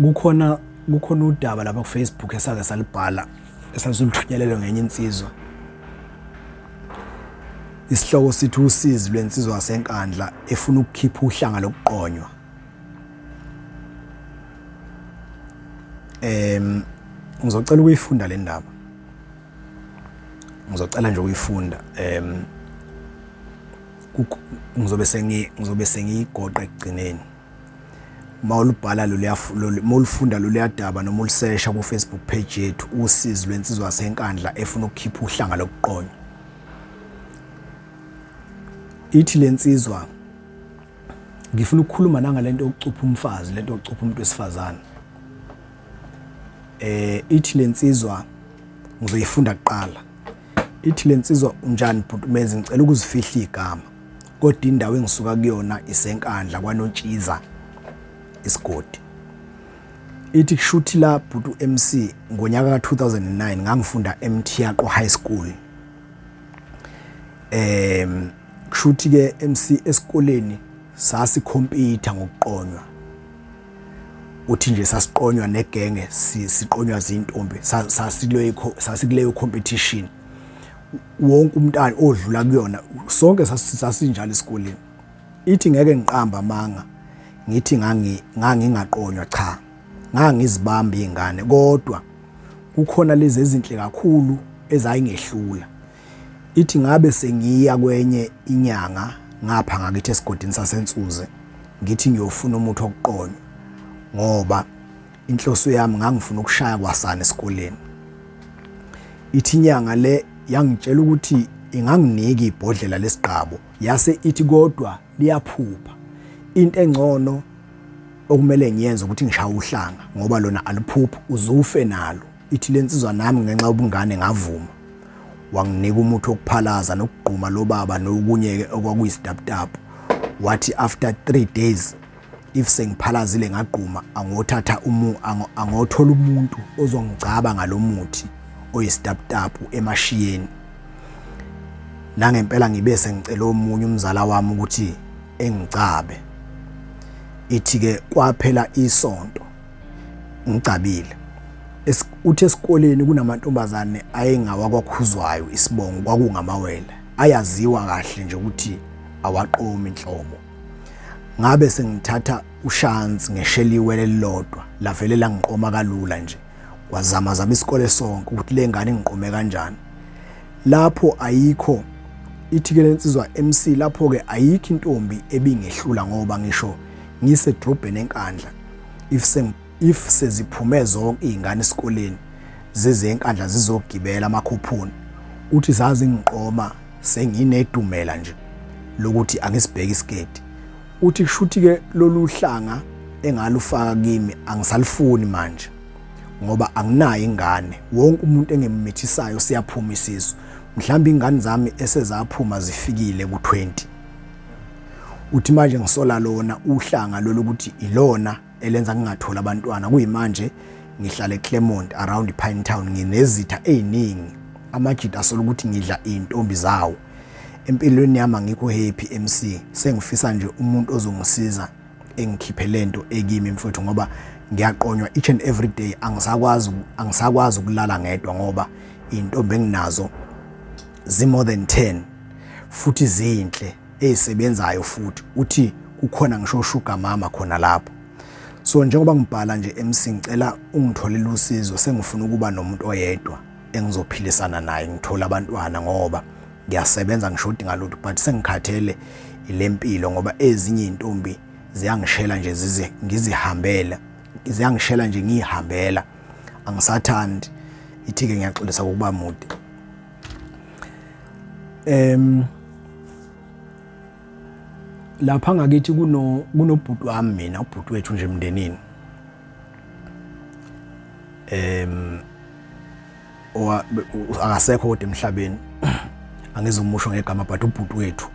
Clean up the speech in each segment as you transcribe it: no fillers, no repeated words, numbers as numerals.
Kukhona udaba lapha ku-Facebook esake salibhala esasiluthunyelelwe ngenye insizwa. Isihloko sithi usizi lwensizwa yaseNkandla efuna ukukhipha uhlanga lokuqonywa. Ngizocela ukuyifunda le ndaba. Ngizocela nje ukuyifunda. Ngizobe sengiyigoqa ekugcineni. Uma ulubhala loluya uma ulufunda loluya daba noma ulusesha ku-Facebook page yethu usizi lwensizwa yaseNkandla efuna ukukhipha uhlanga lokuqonywa. Ithi lensizwa ngifuna ukukhuluma nangalento yokucupha umfazi, lento yokucupha umuntu wesifazane. Ithi lensizwa ngizoyifunda kuqala. Ithi lensizwa unjani bhuti Menzi, ngicela ukuzifihla igama. Kodwa indawo engisuka kuyona iseNkandla kwaNontshiza isigodi. Ithi kushuthi la bhuti MC ngonyaka ka-2009 ngangifunda eMthiyaqo High School. Kushuthi ke MC esikoleni sasikhompyutha ngokuqonywa. Uthi nje sasiqonywa negenge siqonywa zintombi sasikuleyo competition. Wonke umntana odlula kuyona sonke sasinjalo esikoleni. Ithi ngeke ngiqamba amanga ngithi ngangingaqonywa, cha, ngangizibamba izingane, kodwa kukhona lezi ezinhle kakhulu ezayingehlula. Ithi ngabe sengiya kwenye inyanga ngapha ngakithi esigodini saseNsuze, ngithi ngiyofuna umuthi wokuqonywa ngoba inhloso yami ngangifuna ukushaya kwasana esikoleni. Ithi inyanga le yangitshela ukuthi inganginika ibhodlela lesigqabo, yase ithi kodwa liyaphupha. Into engcono okumele ngiyenze ukuthi ngishaye uhlanga ngoba lona aluphuphi, uzufe nalo. Ithi lensizwa nami ngenxa yobungane ngavuma. Wanginika umuthi wokuphalaza nokugquma lo baba nokunye-ke okwakuyisitaputapu. Wathi after 3 days if sengiphalazile ngagquma angothatha angothola umuntu ozongigcaba ngalomuthi oyisitaputapu emashiyeni. Nangempela ngibe sengicela omunye umzala wami ukuthi engigcabe. Ithi-ke kwaphela isonto ngigcabile. Uthi esikoleni kunamantombazane ayengawakwakhuzwayo isibongo kwakungamawele ayaziwa kahle nje ukuthi awaqomi inhlobo. Ngabe sengithatha ushansi ngesheliwe lelilodwa lavele langiqoma kalula nje. Kwazama zama isikole sonke ukuthi le ngane ingiqome kanjani. Lapho ayikho ithi ke lensizwa MC lapho ke ayikho intombi ebingehlula ngoba ngisho ngisedrobheni eNkandla if seziphume zonke izingane esikoleni zize eNkandla zizogibela amakhuphuni, uthi zazingiqoma senginedumela nje lokuthi angisibheki isiketi. Uthi kushuthi ke lolu hlanga engalufaka kimi angisalifuni manje ngoba anginayo ingane, wonke umuntu engimithisayo siyaphuma isisu, mhlawumbe ingane zami esezaphuma zifikile ku-20. Uthi manje ngisola lona uhlanga lolu ukuthi ilona elenza ngingatholi abantwana. Kuyimanje ngihlala eClermont around Pine Town, nginezitha eziningi, amajita asola ukuthi ngidla izintombi zawo. Empilweni yami angikho happy MC, sengifisa nje umuntu ozongisiza engikhiphe lento ekimi mfowethu ngoba ngiyaqonywa each and every day, angisakwazi ukulala ngedwa ngoba izintombi enginazo zi more than 10 futhi zinhle ezisebenzayo futhi. Uthi kukhona ngisho sugar mama khona lapho. So njengoba ngibhala nje MC ngicela ungitholele usizo, sengifuna ukuba nomuntu oyedwa engizophilisana naye ngithola abantwana ngoba ngiyasebenza ngishodi ngalutho, but sengikhathele ilempilo ngoba ezinye izintombi ziyangishela nje zize ngizihambele, ziyangishela nje ngihambela, angisathandi. Ithi ke ngiyaxolisa ukuba mude. Lapha ngakithi kunobhuti wami mina, ubhuti wethu nje emndenini. Akasekho kodwa emhlabeni, angizumusho ngegama, but ubhuti wethu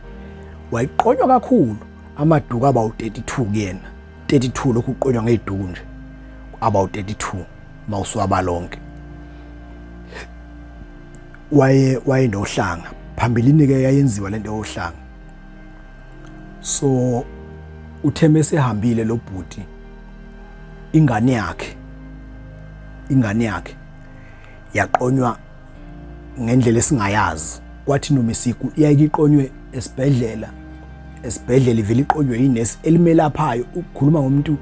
wayiqonywa kakhulu, amaduku aba u32 kuyena, 32 lokhu uqonywa ngeziduku nje aba u32 mawuswaba lonke. Wayenohlanga phambilini ke yayenziwa lento yohlanga. So uthe mesehambile lo bhuti Ingane yakhe, ingane yakhe yaqonywa ngendlela esingayazi. Kwathi noma isigu iyayike iqonywe esibhedlela, esibhedlela ivele iqonywe inesi elimelaphayo, ukukhuluma ngomuntu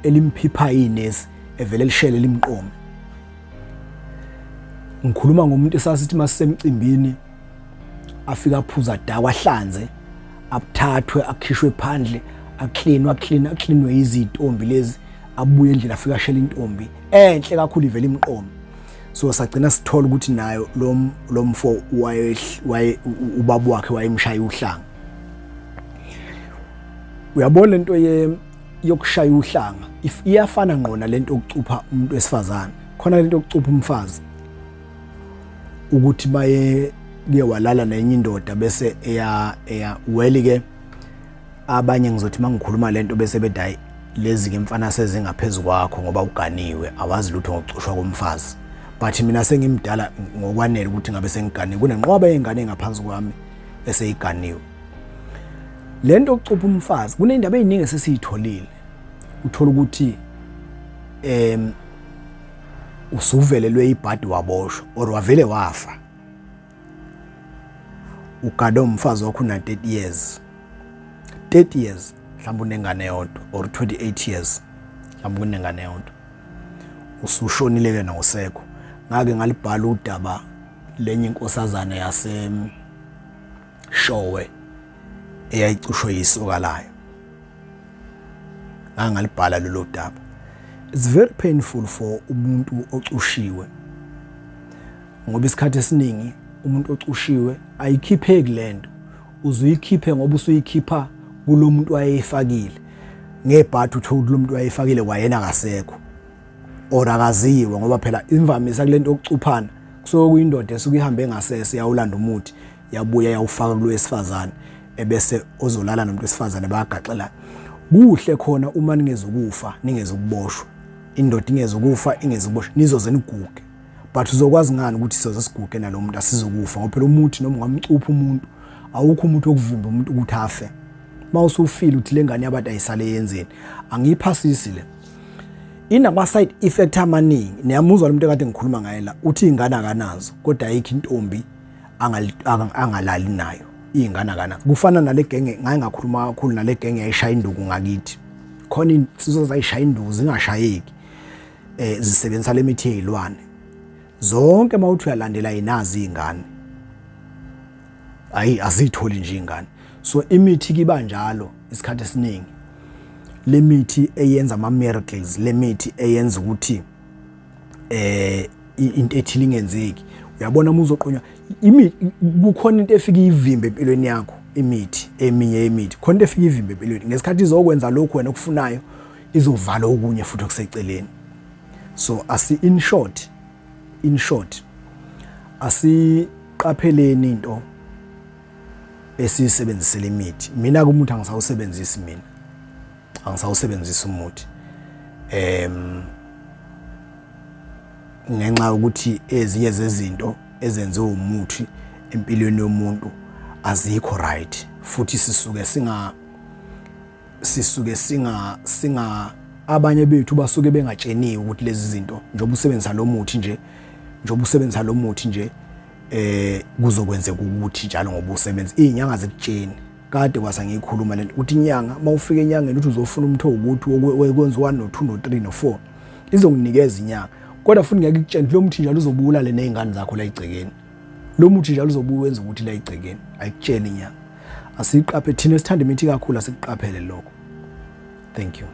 elimphiphayo inesi evele lishele limqome. Ngikhuluma ngomuntu esasithi masisemcimbini afika aphuza dakwa ahlanze, athathwe akhishwe phandle, aklinwe aklinwe aklinwe izintombi lezi, abuye endlini afika ashela intombi enhle kakhulu ivele imqome. So sagcina sithola ukuthi nayo lo lo mfo waye waye ubaba wakhe wayemshaya uhlanga. Uyabona lento ye yokushaya uhlanga iyafana ngqo nalento yokucupha umuntu wesifazane. Khona lento yokucupha umfazi ukuthi baye kuye walala nenye indoda bese eya eya well ke abanye ngizothi mangikhuluma lento bese bethi hayi lezi ke mfana sezingaphezulu kwakho ngoba uganiwe, awazi lutho ngokucushwa komfazi. But mina sengimdala ngokwanele ukuthi ngabe sengiganiwe, kunenqwaba yengane engaphansi kwami eseyiganiwe. Lento yokucupha umfazi kunendaba eziningi esesiyitholile, uthola ukuthi usuvelelwe ibhadi waboshwa or wavele wafa, ugade umfazi wakho una 30 years, 30 years mhlawumbe unengane eyodwa, or 28 years mhlawumbe unengane eyodwa, usushonile ke nawusekho. Ngake ngalibhala udaba lenye inkosazana yase Showe eyayicushwe yisoka layo, ngake ngalibhala lolo daba. It's very painful for umuntu ocushiwe, ngoba isikhathi esiningi umuntu ocushiwe ayikhipheki lento, uzuyikhiphe ngoba usuyikhipha kulo muntu wayeyifakile. Ngebhadi uthola ukuthi lo muntu wayeyifakile kwayena akasekho or akaziwe, ngoba phela imvamisa kulento yokucuphana kusuke kuyindoda esuke ihambe ngasese yawulanda umuthi, yabuya yawufaka kulo wesifazane, ebese ozolala nomuntu wesifazane bayagaxelana. Kuhle khona uma ningezukufa, ningezukuboshwa, indoda ingezukufa, ingezukuboshwa, nizoze niguge. But uzokwazi ngani ukuthi sizoze siguge nalo muntu, asizokufa? Ngoba phela umuthi noma ungamcupha umuntu, awukho umuthi wokuvimba umuntu ukuthi afe. Uma usufile uthi le ngane yabantu ayisale yenzeni? Angiyiphasisi le, inama-side effect amaningi. Niyamuzwa lo muntu ekade ngikhuluma ngaye la, uthi iy'ngane akanazo, kodwa ayikho intombi angalali nayo, iy'ngane akanazo. Kufana nale genge ngaye ngakhuluma kakhulu, nale genge yayishaya induku ngakithi. Khona iy'nsizwa zayishaya induku zingashayeki, zisebenzisa le mithi yey'lwane zonke. Uma uthi uyalandela, yinazi iy'ngane, ayi aziyitholi nje iy'ngane. So imithi kiba njalo isikhathi esiningi, le mithi eyenza ama miracles, le mithi eyenza ukuthi into ethile ingenzeki. Uyabona uma uzoqonywa kukhona into efika ivimbe empilweni yakho. Imithi, eminye yemithi, khona into efika ivimbe empilweni ngesikhathi izokwenza lokhu wena okufunayo, izovala okunye futhi okuseceleni. So asi in short asiqapheleni into esiyisebenzisela imithi. Mina ke umuthi angisawusebenzisi, mina angisawusebenzisi umuthi ngenxa yokuthi ezinye zezinto ezenziwe umuthi empilweni yomuntu azikho right, futhi sisuke singa abanye bethu basuke bengatsheniwe ukuthi lezi zinto njengoba usebenzisa lo muthi nje, njengoba usebenzisa lo muthi nje, kuzokwenzeka ukuthi njalo ngoba usebenza izinyanga zikutsheni. Kade kwasa ngiyikhuluma lento ukuthi inyanga, mawufika enyangeni uthi uzofuna umtho ukuthi wekwenza 1 no 2 no 3 no 4, izokunikeza inyanga, kodwa futhi ngeke ikutshene lo muthi njalo uzobulale nezingane zakho la igcekeni, lo muthi njalo uzobuya wenza ukuthi la igcekeni. Ayikutsheni inyanga. Asiqaphe thina esithanda imithi kakhulu, asikuqaphele lokho. Thank you.